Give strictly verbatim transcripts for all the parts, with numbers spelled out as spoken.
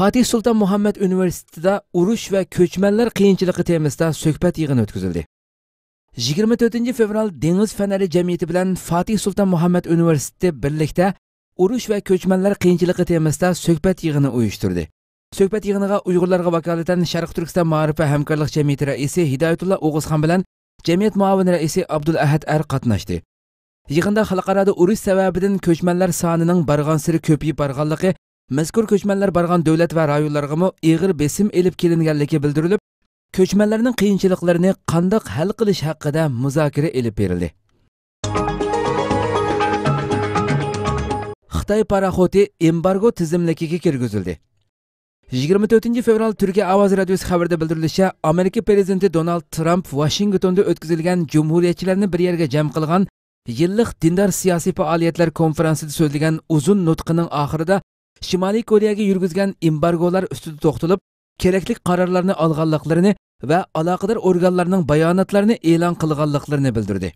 فاتىھ سۇلتان مۇھەممەد ئۇنىۋېرسىتېتىدا ئۇرۇش ۋە كۆچمەنلەر قىيىنچىلىقى تېمىسىدا سۆھبەت يىغىنى ئۆتكۈزۈلدى. يىگىرمە تۆتىنچى فېۋرال دېڭىز فېنېرى جەمئىيىتى بىلەن فاتىھ سۇلتان مۇھەممەد ئۇنىۋېرسىتېتى بىرلىكتە ئۇرۇش ۋە كۆچمەنلەر قىيىنچىلىقى تېمىسىدا سۆھبەت يىغىنى ئۇيۇشتۇردى. سۆھبەت يىغىنىغا ئۇيغۇرلارغا ۋاكالىتەن شەرقىي تۈركىستان مائارىپ ۋە ھەمكارلىق جەمئىيىتى رەئىسى ھىدايەتۇللا ئوغۇزخان بىلەن جەمئىيەت مۇئاۋىن رەئىسى ئابدۇلئەھەد ئەر قاتناشتى. يىغىندا خەلقئارادا ئۇرۇش سەۋەبىدىن كۆچمەنلەر سانىنىڭ بارغانسېرى كۆپىيىپ بارغانلىقى، مەزكۇر كۆچمەنلەر بارغان دۆلەت ۋە رايونلارغىمۇ ئېغىر بېسىم ئېلىپ كېلىنگەنلىكى بىلدۈرۈلۈپ، كۆچمەنلەرنىڭ قىيىنچىلىقلىرىنى قانداق ھەل قىلىش ھەققىدە مۇزاكىرە ئېلىپ بېرىلدى. خىتاي پاراخوتى ئېمبارگو تىزىملىكىگە كىرگۈزۈلدى. يىگىرمە تۆتىنچى فېۋرال تۈركىيە ئاۋازى رادىيوسى خەۋىرىدە بىلدۈرۈلۈشىچە، ئامېرىكا پىرېزىدېنتى دونالد ترامپ ۋاشىنگتوندا ئۆتكۈزۈلگەن جۇمھۇرىيەتچىلەرنى بىر يەرگە جەم قىلغان يىللىق دىندار سىياسىي پائالىيەتلەر كونفېرانسىدا سۆزلىگەن ئۇزۇن نۇتقىنىڭ ئاخىرىدا شىمالىي كورېيەگە يۈرگۈزگەن ئېمبارگولار ئۈستىدە توختىلىپ، كېرەكلىك قارارلارنى ئالغانلىقلىرىنى ۋە ئالاقىدار ئورگانلارنىڭ باياناتلارنى ئېلان قىلغانلىقلىرىنى بىلدۈردى.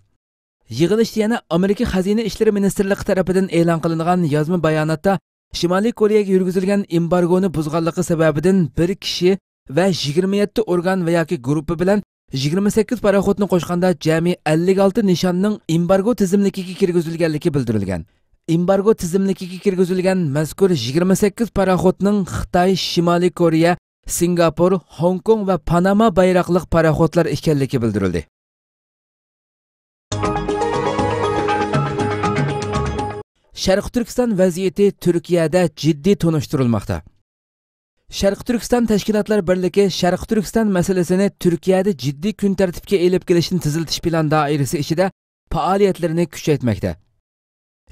يىغىلىشتا يەنە ئامېرىكا خەزىنە ئىشلىرى مىنىستىرلىقى تەرىپىدىن ئېلان قىلىنغان يازما باياناتتا، شىمالىي كورېيەگە يۈرگۈزۈلگەن ئېمبارگونى بۇزغانلىقى سەۋەبىدىن بىر كىشى ۋە يىگىرمە يەتتە ئورگان ۋە ياكى گۇرۇپپا بىلەن يىگىرمە سەككىز پاراخوتنى قوشقاندا جەمئىي ئەللىك ئالتە نىشاننىڭ ئېمبارگو تىزىملىكىگە كىرگۈزۈلگەنلىكى بىلدۈرۈلگەن. ئېمبارگو تىزىملىكىگە كىرگۈزۈلگەن مەزكۇر يىگىرمە سەككىز پاراخوتنىڭ خىتاي، شىمالىي كورېيە، سىنگاپور، خوڭكوڭ ۋە پاناما بايراقلىق پاراخوتلار ئىكەنلىكى بىلدۈرۈلدى. شەرقىي تۈركىستان ۋەزىيىتى تۈركىيەدە جىددىي تونۇشتۇرۇلماقتا. شەرقىي تۈركىستان تەشكىلاتلار بىرلىكى شەرقىي تۈركىستان مەسىلىسىنى تۈركىيەدە جىددىي كۈن تەرتىپكە ئېلىپ كېلىشنى تېزلىتىش پىلان دائىرىسى ئىچىدە پائالىيەتلىرىنى كۈچەيتمەكتە.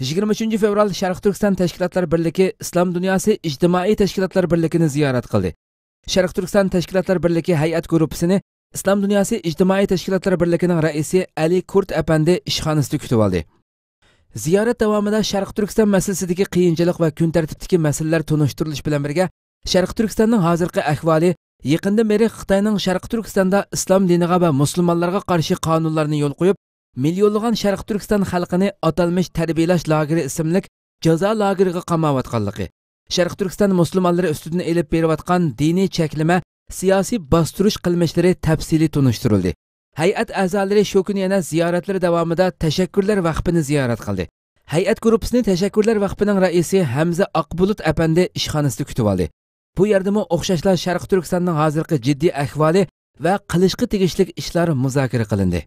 يىگىرمە ئۈچىنچى فېۋرال شەرقىي تۈركىستان تەشكىلاتلار بىرلىكى ئىسلام دۇنياسى ئىجتىمائىي تەشكىلاتلار بىرلىكىنى زىيارەت قىلدى. شەرقىي تۈركىستان تەشكىلاتلار بىرلىكى ھەيئەت گۇرۇپپىسىنى ئىسلام دۇنياسى ئىجتىمائىي تەشكىلاتلار بىرلىكىنىڭ رەئىسى ئەلى كۇرت ئەپەندى ئىشخانىسىدا كۈتۈۋالدى. زىيارەت داۋامىدا شەرقىي تۈركىستان مەسىلىسىدىكى قىيىنچىلىق ۋە كۈن تەرتىپتىكى مەسىلىلەر تونۇشتۇرۇلۇش بىلەن بىرگە، شەرقىي تۈركىستاننىڭ ھازىرقى ئەھۋالى، يېقىندىن بېرى خىتاينىڭ شەرقىي تۈركىستاندا ئىسلام دىنىغا ۋە مۇسۇلمانلارغا قارشى قانۇنلارنى يولغا قويۇپ، مىليونلىغان شەرقىي تۈركىستان خەلقىنى ئاتالمىش تەربىيەلەش لاگېرى ئىسىملىك جازا لاگېرىغا قاماۋاتقانلىقى، شەرقىي تۈركىستان مۇسۇلمانلىرى ئۈستىدىن ئېلىپ بېرىۋاتقان دىنىي چەكلىمە، سىياسىي باستۇرۇش قىلمىشلىرى تەپسىلىي تونۇشتۇرۇلدى. ھەيئەت ئەزالىرى شۇ كۈنى يەنە زىيارەتلىرى داۋامىدا تەشەككۈرلەر ۋەقپىنى زىيارەت قىلدى. ھەيئەت گۇرۇپپىسىنى تەشەككۈرلەر ۋەقپىنىڭ رەئىسى ھەمزە ئاقبۇلۇت ئەپەندى ئىشخانىسىدا كۈتۈۋالدى. بۇ يەردىمۇ ئوخشاشلا شەرقىي تۈركىستاننىڭ ھازىرقى جىددىي ئەھۋالى ۋە قىلىشقا تېگىشلىك ئىشلار مۇزاكىرە قىلىندى.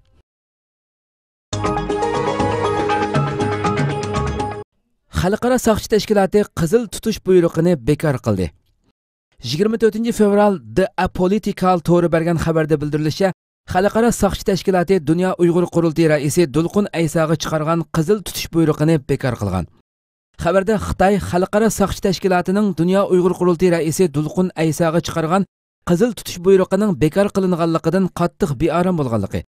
خەلقئارا ساقچى تەشكىلاتى قىزىل تۇتۇش بۇيرۇقىنى بىكار قىلدى. يىگىرمە تۆتىنچى فېۋرال The Apolitical تورى بەرگەن خەۋەردە بىلدۈرۈلۈشىچە، خەلقئارا ساقچى تەشكىلاتى دۇنيا ئۇيغۇر قۇرۇلتىيى رەئىسى دۇلقۇن ئەيساغا چىقارغان قىزىل تۇتۇش بۇيرۇقىنى بىكار قىلغان. خەۋەردە خىتاي خەلقئارا ساقچى تەشكىلاتىنىڭ دۇنيا ئۇيغۇر قۇرۇلتىيى رەئىسى دۇلقۇن ئەيساغا چىقارغان قىزىل تۇتۇش بۇيرۇقىنىڭ بىكار قىلىنغانلىقىدىن قاتتىق بىئارام بولغانلىقى،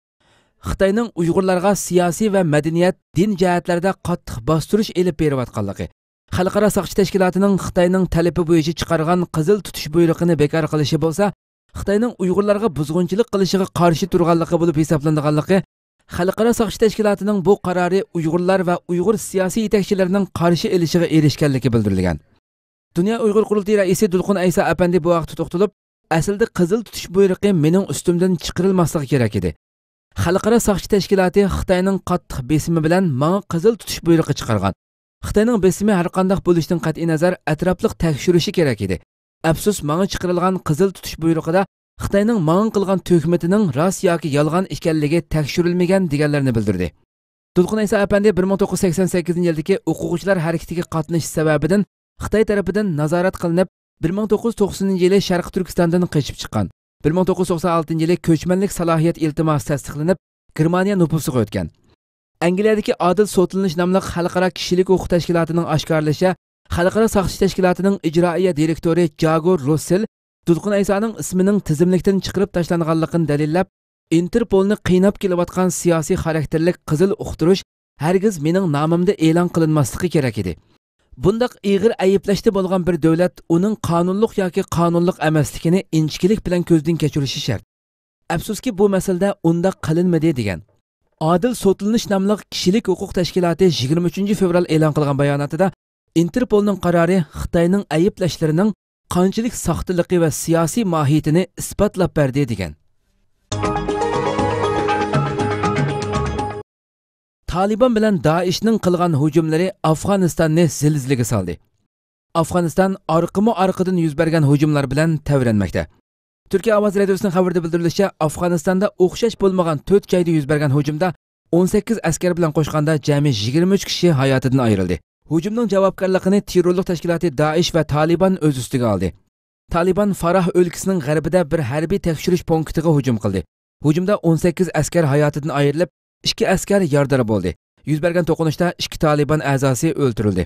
خىتاينىڭ ئۇيغۇرلارغا سىياسىي ۋە مەدەنىيەت، دىن جەھەتلەردە قاتتىق باستۇرۇش ئېلىپ بېرىۋاتقانلىقى، خەلقئارا ساقچى تەشكىلاتىنىڭ خىتاينىڭ تەلىپى بويىچە چىقارغان قىزىل تۇتۇش بۇيرۇقىنى بىكار قىلىشى بولسا، خىتاينىڭ ئۇيغۇرلارغا بۇزغۇنچىلىق قىلىشىغا قارشى تۇرغانلىقى بولۇپ ھېسابلىنىدىغانلىقى، خەلقئارا ساقچى تەشكىلاتىنىڭ بۇ قارارى ئۇيغۇرلار ۋە ئۇيغۇر سىياسىي يېتەكچىلىرىنىڭ قارشى ئېلىشىغا ئېرىشكەنلىكى بىلدۈرۈلگەن. دۇنيا ئۇيغۇر قۇرۇلتىيى رەئىسى دۇلقۇن ئەيسا ئەپەندى بۇ ھەقتە توختىلىپ، ئەسلىدە قىزىل تۇتۇش بۇيرۇقى مېنىڭ ئۈستۈمدىن چىقىرىلماسلىقى كېرەك ئىدى. خەلقئارا ساقچى تەشكىلاتى خىتاينىڭ قاتتىق بېسىمى بىلەن ماڭا قىزىل تۇتۇش بۇيرۇقى چىقارغان. خىتاينىڭ بېسىمى ھەرقانداق بولۇشتىن قەتئىينەزەر، ئەتراپلىق تەكشۈرۈشى كېرەك ئىدى. ئەپسۇس، ماڭا چىقىرىلغان قىزىل تۇتۇش بۇيرۇقىدا خىتاينىڭ ماڭا قىلغان تۆھمىتىنىڭ راست ياكى يالغان ئىكەنلىكى تەكشۈرۈلمىگەن، دېگەنلەرنى بىلدۈردى. دولقۇن ئەيسا ئەپەندى بىر مىڭ توققۇز يۈز سەكسەن سەككىزىنچى يىلدىكى ئوقۇغۇچىلار ھەرىكىتىگە قاتنىشىش سەۋەبىدىن خىتاي تەرىپىدىن نازارەت قىلىنىپ، بىر مىڭ توققۇز يۈز توقسىنىنچى يىلى شەرقىي تۈركىستاندىن قېچىپ چىققان. بىر مىڭ توققۇز يۈز توقسان ئالتىنچى يىلى كۆچمەنلىك سالاھىيەت ئىلتىماسى تەستىقلىنىپ، گېرمانىيە نوپۇسىغا ئۆتكەن. ئەنگلىيەدىكى ئادىل سوتلىنىش ناملىق خەلقئارا كىشىلىك ھوقۇق تەشكىلاتىنىڭ ئاشكارىلىشىچە، خەلقئارا ساقچى تەشكىلاتىنىڭ ئىجرائىيە دىرېكتورى جاگو روسسېل دولقۇن ئەيسانىڭ ئىسمىنىڭ تىزىملىكتىن چىقىرىپ تاشلانغانلىقىنى دەلىللەپ، ئىنتېرپولنى قىيناپ كېلىۋاتقان سىياسىي خاراكتېرلىك قىزىل ئۇقتۇرۇش ھەرگىز مېنىڭ نامىمدا ئېلان قىلىنماسلىقى كېرەك ئىدى. بۇنداق ئېغىر ئەيىبلەشتە بولغان بىر دۆلەت ئۇنىڭ قانۇنلۇق ياكى قانۇنلۇق ئەمەسلىكىنى ئىنچىكىلىك بىلەن كۆزدىن كەچۈرۈشى شەرت. ئەپسۇسكى، بۇ مەسىلىدە ئۇنداق قىلىنمىدى، دېگەن. ئادىل سوتلىنىش ناملىق كىشىلىك ھوقۇق تەشكىلاتى يىگىرمە ئۈچىنچى فېۋرال ئېلان قىلغان باياناتىدا، ئىنتېرپولنىڭ قارارى خىتاينىڭ ئەيىبلەشلىرىنىڭ قانچىلىك ساختىلىقى ۋە سىياسىي ماھىيىتىنى ئىسپاتلاپ بەردى، دېگەن. تالىبان بىلەن دائىشنىڭ قىلغان ھۇجۇملىرى ئافغانىستاننى زىلزىلىگە سالدى. ئافغانىستان ئارقىمۇ ئارقىدىن يۈز بەرگەن ھۇجۇملار بىلەن تەۋرەنمەكتە. تۈركىيە ئاۋازى رادىيوسىنىڭ خەۋىرىدە بىلدۈرۈلۈشىچە، ئافغانىستاندا ئوخشاش بولمىغان تۆت جايدا يۈز بەرگەن ھۇجۇمدا ئون سەككىز ئەسكەر بىلەن قوشقاندا جەمئىي يىگىرمە ئۈچ كىشى ھاياتىدىن ئايرىلدى. ھۇجۇمنىڭ جاۋابكارلىقىنى تېررورلۇق تەشكىلاتى دائىش ۋە تالىبان ئۆز ئۈستىگە ئالدى. تالىبان فاراھ ئۆلكىسىنىڭ غەربىدە بىر ھەربىي تەكشۈرۈش پونكىتىغا ھۇجۇم قىلدى. ھۇجۇمدا ئون سەككىز ئەسكەر ھاياتىدىن ئايرىلىپ، ئىككى ئەسكەر يارىدار بولدى. يۈز بەرگەن توقۇنۇشتا ئىككى تالىبان ئەزاسى ئۆلتۈرۈلدى.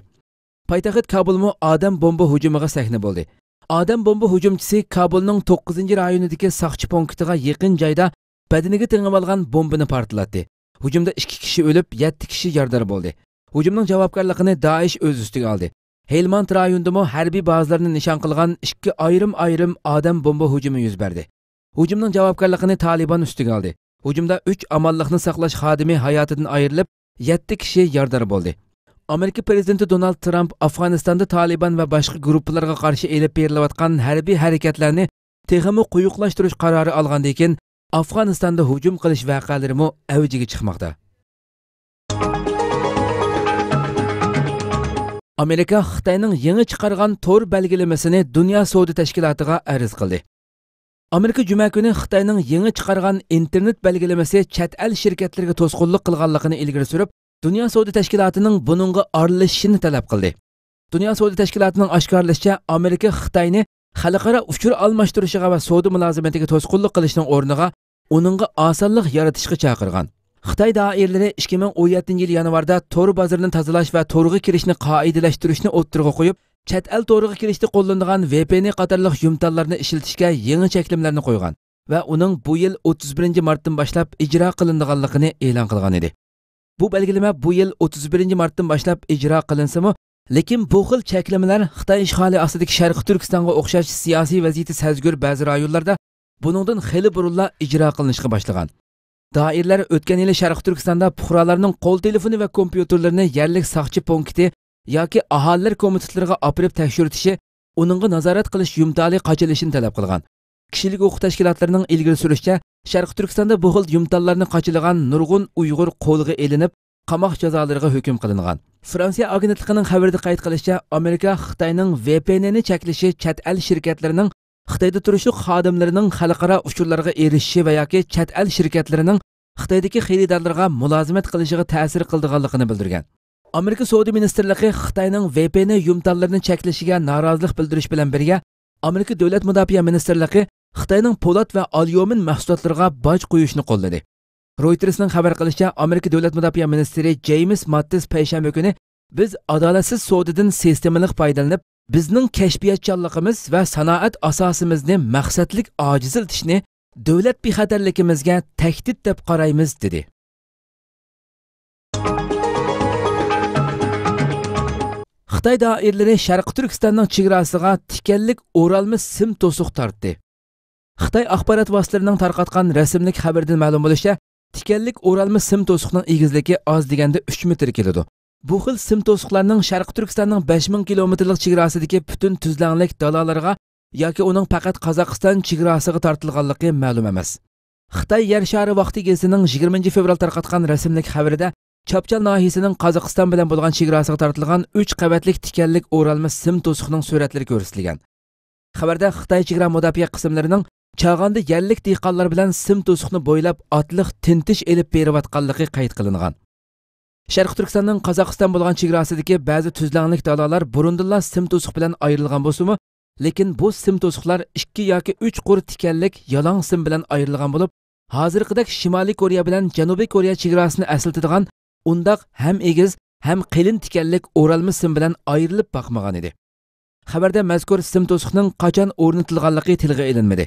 پايتەخت كابۇلمۇ ئادەم بومبا ھۇجۇمىغا سەھنە بولدى. ئادەم بومبا ھۇجۇمچىسى كابۇلنىڭ توققۇزىنچى رايونىدىكى ساقچى پونكىتىغا يېقىن جايدا بەدىنىگە تېڭىۋالغان بومبىنى پارتلاتتى. ھۇجۇمدا ئىككى كىشى ئۆلۈپ، يەتتە كىشى يارىدار بولدى. ھۇجۇمنىڭ جاۋابكارلىقىنى دائىش ئۆز ئۈستىگە ئالدى. ھېلماند رايونىدىمۇ ھەربىي بازىلارنى نىشان قىلغان ئىككى ئايرىم-ئايرىم ئادەم بومبا ھۇجۇمى يۈز بەردى. ھۇجۇمنىڭ جاۋابكارلىقىنى تالىبان ئۈستىگە ئالدى. ھۇجۇمدا ئۈچ ئامانلىقنى ساقلاش خادىمى ھاياتىدىن ئايرىلىپ، يەتتە كىشى يارىدار بولدى. ئامېرىكا پىرېزىدېنتى دونالد ترامپ ئافغانىستاندا تالىبان ۋە باشقا گۇرۇپپىلارغا قارشى ئېلىپ بېرىلىۋاتقان ھەربىي ھەرىكەتلەرنى تېخىمۇ قويۇقلاشتۇرۇش قارارى ئالغاندىن كېيىن، ئافغانىستاندا ھۇجۇم قىلىش ۋەقەلىرىمۇ ئەۋجىگە چىقماقتا. ئامېرىكا خىتاينىڭ يېڭى چىقارغان تور بەلگىلىمىسىنى دۇنيا سودا تەشكىلاتىغا ئەرز قىلدى. ئامېرىكا جۈمە كۈنى خىتاينىڭ يېڭى چىقارغان ئىنتېرنېت بەلگىلىمىسى چەت ئەل شىركەتلىرىگە توسقۇنلۇق قىلغانلىقىنى ئىلگىرى سۈرۈپ، دۇنيا سودا تەشكىلاتىنىڭ بۇنىڭغا ئارىلىشىشىنى تەلەپ قىلدى. دۇنيا سودا تەشكىلاتىنىڭ ئاشكارىلىشىچە، ئامېرىكا خىتاينى خەلقئارا ئۇچۇر ئالماشتۇرۇشىغا ۋە سودا مۇلازىمىتىگە توسقۇنلۇق قىلىشنىڭ ئورنىغا، ئۇنىڭغا ئاسانلىق يارىتىشقا چاقىرغان. خىتاي دائىرىلىرى ئىككى مىڭ ئون يەتتىنچى يىل يانۋاردا تور بازىرىنى تازىلاش ۋە تورغا كىرىشنى قائىدىلەشتۈرۈشنى ئوتتۇرىغا قويۇپ، چەت ئەل تورىغا كىرىشتە قوللىنىدىغان ۋې پې ئېن قاتارلىق يۈمتانلارنى ئىشلىتىشكە يېڭى چەكلىمىلەرنى قويغان ۋە ئۇنىڭ بۇ يىل ئوتتۇز بىرىنچى مارتتىن باشلاپ ئىجرا قىلىنىدىغانلىقىنى ئېلان قىلغان ئىدى. بۇ بەلگىلىمە بۇ يىل ئوتتۇز بىرىنچى مارتتىن باشلاپ ئىجرا قىلىنسىمۇ، لېكىن بۇ خىل چەكلىمىلەر خىتاي ئىشغالى ئاستىدىكى شەرقىي تۈركىستانغا ئوخشاش سىياسىي ۋەزىيىتى سەزگۈر بەزى رايونلاردا بۇنىڭدىن خېلى بۇرۇنلا ئىجرا قىلىنىشقا باشلىغان. دائىرىلەر ئۆتكەن يىلى شەرقىي تۈركىستاندا پۇقرالارنىڭ قول تېلېفونى ۋە كومپيۇتېرلىرىنى يەرلىك ساقچى پونكىتى ياكى ئاھالىلەر كومىتېتلىرىغا ئاپىرىپ تەكشۈرتۈشى، ئۇنىڭغا نازارەت قىلىش يۇمتالى قاچىلىشىنى تەلەپ قىلغان. كىشىلىك ھوقۇق تەشكىلاتلىرىنىڭ ئىلگىرى سۈرۈشىچە، شەرقىي تۈركىستاندا بۇ خىل يۇمتاللارنى قاچىلىغان نۇرغۇن ئۇيغۇر قولغا ئېلىنىپ، قاماق جازالىرىغا ھۆكۈم قىلىنغان. فرانسىيە ئاگېنتلىقىنىڭ خەۋىرىدە قەيت قىلىشىچە، ئامېرىكا خىتاينىڭ ۋې پې ئېننى چەكلىشى چەت ئەل شىركەتلىرىنىڭ خىتايدا تۇرۇشلۇق خادىملىرىنىڭ خەلقئارا ئۇچۇرلارغا ئېرىشىشى ۋە ياكى چەت ئەل شىركەتلىرىنىڭ خىتايدىكى خېرىدارلىرىغا مۇلازىمەت قىلىشىغا تەسىر قىلىدىغانلىقىنى بىلدۈرگەن. ئامېرىكا سودا مىنىستىرلىقى خىتاينىڭ ۋې پې ئېن يۇمتانلىرىنى چەكلىشىگە نارازىلىق بىلدۈرۈش بىلەن بىرگە، ئامېرىكا دۆلەت مۇداپىئە مىنىستىرلىقى خىتاينىڭ پولات ۋە ئاليۇمىن مەھسۇلاتلىرىغا باج قويۇشنى قوللىدى. رويتېرسنىڭ خەۋەر قىلىشىچە، ئامېرىكا دۆلەت مۇداپىئە مىنىستىرى جېيمىس ماتتىس پەيشەنبە كۈنى، بىز ئادالەتسىز سودىدىن سىستېمىلىق پايدىلىنىپ، بىزنىڭ كەشپىياتچانلىقىمىز ۋە سانائەت ئاساسىمىزنى مەقسەتلىك ئاجىزلىتىشنى دۆلەت بىخەتەرلىكىمىزگە تەھدىت دەپ قارايمىز، دېدى. خىتاي دائىرىلىرى شەرقىي تۈركىستاننىڭ چېگراسىغا تىكەنلىك ئورالما سىم توسۇق تارتتى. خىتاي ئاخبارات ۋاسىتىلىرىنىڭ تارقاتقان رەسىملىك خەۋىرىدىن مەلۇم بولۇشىچە، تىكەنلىك ئورالما سىم توسۇقنىڭ ئېگىزلىكى ئاز دېگەندە ئۈچ مېتىر كېلىدۇ. بۇ خىل سىم توسۇقلارنىڭ شەرقىي تۈركىستاننىڭ بەش مىڭ كىلومېتىرلىق چېگراسىدىكى پۈتۈن تۈزلەڭلىك دالالارغا ياكى ئۇنىڭ پەقەت قازاقىستان چېگراسىغا تارتىلغانلىقى مەلۇم ئەمەس. خىتاي يەر شارى ۋاقتى گېزىتىنىڭ يىگىرمىنچى فېۋرال تارقاتقان رەسىملىك خەۋىرىدە چاپچال ناھىيەسىنىڭ قازاقىستان بىلەن بولغان چېگراسىغا تارتىلغان ئۈچ قەۋەتلىك تىكەنلىك ئورالما سىم توسۇقنىڭ سۈرەتلىرى كۆرسىتىلگەن. خەۋەردە خىتاي چېگرا مۇداپىئە قىسىملىرىنىڭ چاغاندا يەرلىك دېھقانلار بىلەن سىم توسۇقنى بويلاپ ئاتلىق تىنتىش ئېلىپ بېرىۋاتقانلىقى قەيت قىلىنغان. شەرقىي تۈركىستاننىڭ قازاقىستان بولغان چېگراسىدىكى بەزى تۈزلەڭلىك دالالار بۇرۇندىنلا سىم توسۇق بىلەن ئايرىلغان بولسىمۇ، لېكىن بۇ سىم توسۇقلار ئىككى ياكى ئۈچ قۇر تىكەنلىك يالاڭ سىم بىلەن ئايرىلغان بولۇپ، ھازىرقىدەك شىمالىي كورېيە بىلەن جەنۇبىي كورېيە چېگراسىنى ئەسلىتىدىغان ئۇنداق ھەم ئېگىز، ھەم قېلىن تىكەنلىك ئورالما سىم بىلەن ئايرىلىپ باقمىغان ئىدى. خەۋەردە مەزكۇر سىم توسۇقنىڭ قاچان ئورنىتىلغانلىقى تىلغا ئېلىنمىدى.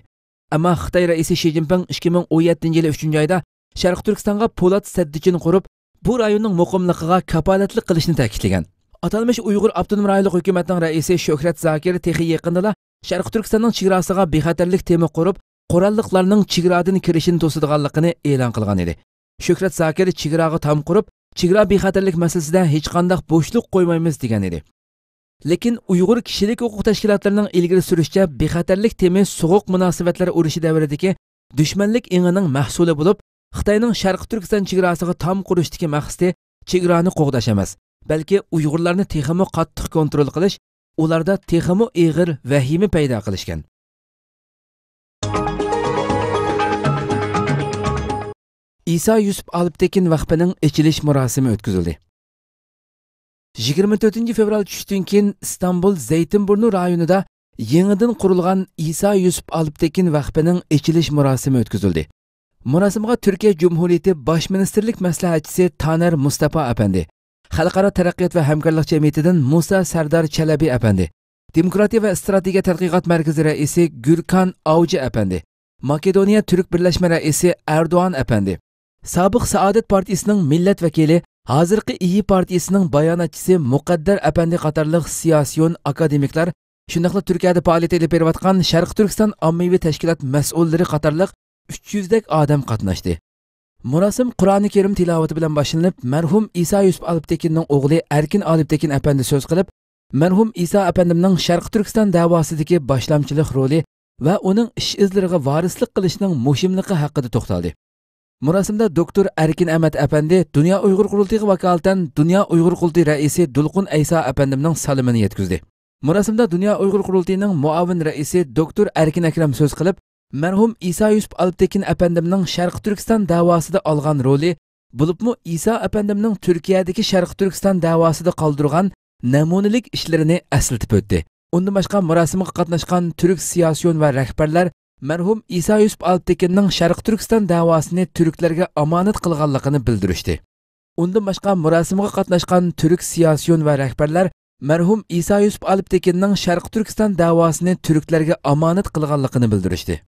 ئەمما خىتاي رەئىسى شى جىنپىڭ ئىككى مىڭ ئون يەتتىنچى يىلى ئۈچىنچى ئايدا شەرقىي تۈركىستانغا پولات سەددىچىنى قۇرۇپ، بۇ رايوننىڭ مۇقىملىقىغا كاپالەتلىك قىلىشنى تەكىتلىگەن. ئاتالمىش ئۇيغۇر ئاپتونوم رايونلۇق ھۆكۈمەتنىڭ رەئىسى شۆھرەت زاكىر تېخى يېقىندىلا شەرقىي تۈركىستاننىڭ چېگراسىغا بىخەتەرلىك تېمى قۇرۇپ، قوراللىقلارنىڭ چېگرادىن كىرىشىنى توسىدىغانلىقىنى ئېلان قىلغان ئىدى. شۆھرەت زاكىر چېگراغا تام قۇرۇپ، چېگرا بىخەتەرلىك مەسىلىسىدە ھېچقانداق بوشلۇق قويمايمىز، دېگەن ئىدى. لېكىن ئۇيغۇر كىشىلىك ھوقۇق تەشكىلاتلىرىنىڭ ئىلگىرى سۈرۈشىچە، بىخەتەرلىك تېمى سوغۇق مۇناسىۋەتلەر ئۇرۇشى دەۋرىدىكى دۈشمەنلىك ئېڭىنىڭ مەھسۇلى بولۇپ، خىتاينىڭ شەرقىي تۈركىستان چېگراسىغا تام قۇرۇشتىكى مەقسىتى چېگرانى قوغداش ئەمەس، بەلكى ئۇيغۇرلارنى تېخىمۇ قاتتىق كونترول قىلىش، ئۇلاردا تېخىمۇ ئېغىر ۋەھىمە پەيدا قىلىشكەن. ئىسا يۈسۈپ ئالپتېكىن ۋەقپىنىڭ ئېچىلىش مۇراسىمى ئۆتكۈزۈلدى. يىگىرمە تۆتىنچى فېۋرال چۈشتىن كېيىن ئىستانبۇل زەيتىنبۇرنۇ رايونىدا يېڭىدىن قۇرۇلغان ئىسا يۈسۈپ ئالپتېكىن ۋەقپىنىڭ ئېچىلىش مۇراسىمى ئۆتكۈزۈلدى. مۇراسىمغا تۈركىيە جۇمھۇرىيىتى باش مىنىستىرلىك مەسلىھەتچىسى تانەر مۇستاپا ئەپەندى، خەلقئارا تەرەققىيات ۋە ھەمكارلىق جەمئىيىتىدىن مۇسا سەردار چەلەبى ئەپەندى، دېموكراتىيە ۋە ئىستراتېگىيە تەتقىقات مەركىزى رەئىسى گۈركان ئاۋجى ئەپەندى، ماكېدونىيە تۈرك بىرلەشمە رەئىسى ئەردوغان ئەپەندى، سابىق سائادەت پارتىيىسىنىڭ مىللەت ۋەكىلى، ھازىرقى ئىيى پارتىيىسىنىڭ باياناتچىسى مۇقەددەر ئەپەندى قاتارلىق سىياسىيون، ئاكادېمىكلار، شۇنداقلا تۈركىيەدە پائالىيەت ئېلىپ بېرىۋاتقان شەرقىي تۈركىستان ئاممىۋى تەشكىلات مەسئۇللىرى قاتارلىق ئۈچ يۈزدەك ئادەم قاتناشتى. مۇراسىم قۇرئانى كەرىم تىلاۋىتى بىلەن باشلىنىپ، مەرھۇم ئىسا يۈسۈپ ئالپتېكىننىڭ ئوغلى ئەركىن ئالپتېكىن ئەپەندى سۆز قىلىپ، مەرھۇم ئىسا ئەپەندىمنىڭ شەرقىي تۈركىستان دەۋاسىدىكى باشلامچىلىق رولى ۋە ئۇنىڭ ئىش ئىزلىرىغا ۋارىسلىق قىلىشنىڭ مۇھىملىقى ھەققىدە توختالدى. مۇراسىمدا دوكتور ئەركىن ئەمەت ئەپەندى دۇنيا ئۇيغۇر قۇرۇلتىيىغا ۋاكالىتەن دۇنيا ئۇيغۇر قۇرۇلتىيى رەئىسى دولقۇن ئەيسا ئەپەندىمنىڭ سالىمىنى يەتكۈزدى. مۇراسىمدا دۇنيا ئۇيغۇر قۇرۇلتىيىنىڭ مۇئاۋىن رەئىسى دوكتور ئەركىن ئەكرەم سۆز قىلىپ، مەرھۇم ئىسا يۈسۈپ ئالپتېكىن ئەپەندىمنىڭ شەرقىي تۈركىستان دەۋاسىدا ئالغان رولى، بولۇپمۇ ئىسا ئەپەندىمنىڭ تۈركىيەدىكى شەرقىي تۈركىستان دەۋاسىدا قالدۇرغان نەمۇنىلىك ئىشلىرىنى ئەسلىتىپ ئۆتتى. ئۇندىن باشقا، مۇراسىمغا قاتناشقان تۈرك سىياسىيون ۋە رەھبەرلەر مەرھۇم ئىسا يۈسۈپ ئالپتېكىننىڭ شەرقىي تۈركىستان دەۋاسىنى تۈركلەرگە ئامانەت قىلغانلىقىنى بىلدۈرۈشتى. ئۇندىن باشقا، مۇراسىمغا قاتناشقان تۈرك سىياسىيون ۋە رەھبەرلەر مەرھۇم ئىسا يۈسۈپ ئالپتېكىننىڭ شەرقىي تۈركىستان دەۋاسىنى تۈركلەرگە ئامانەت قىلغانلىقىنى بىلدۈرۈشتى.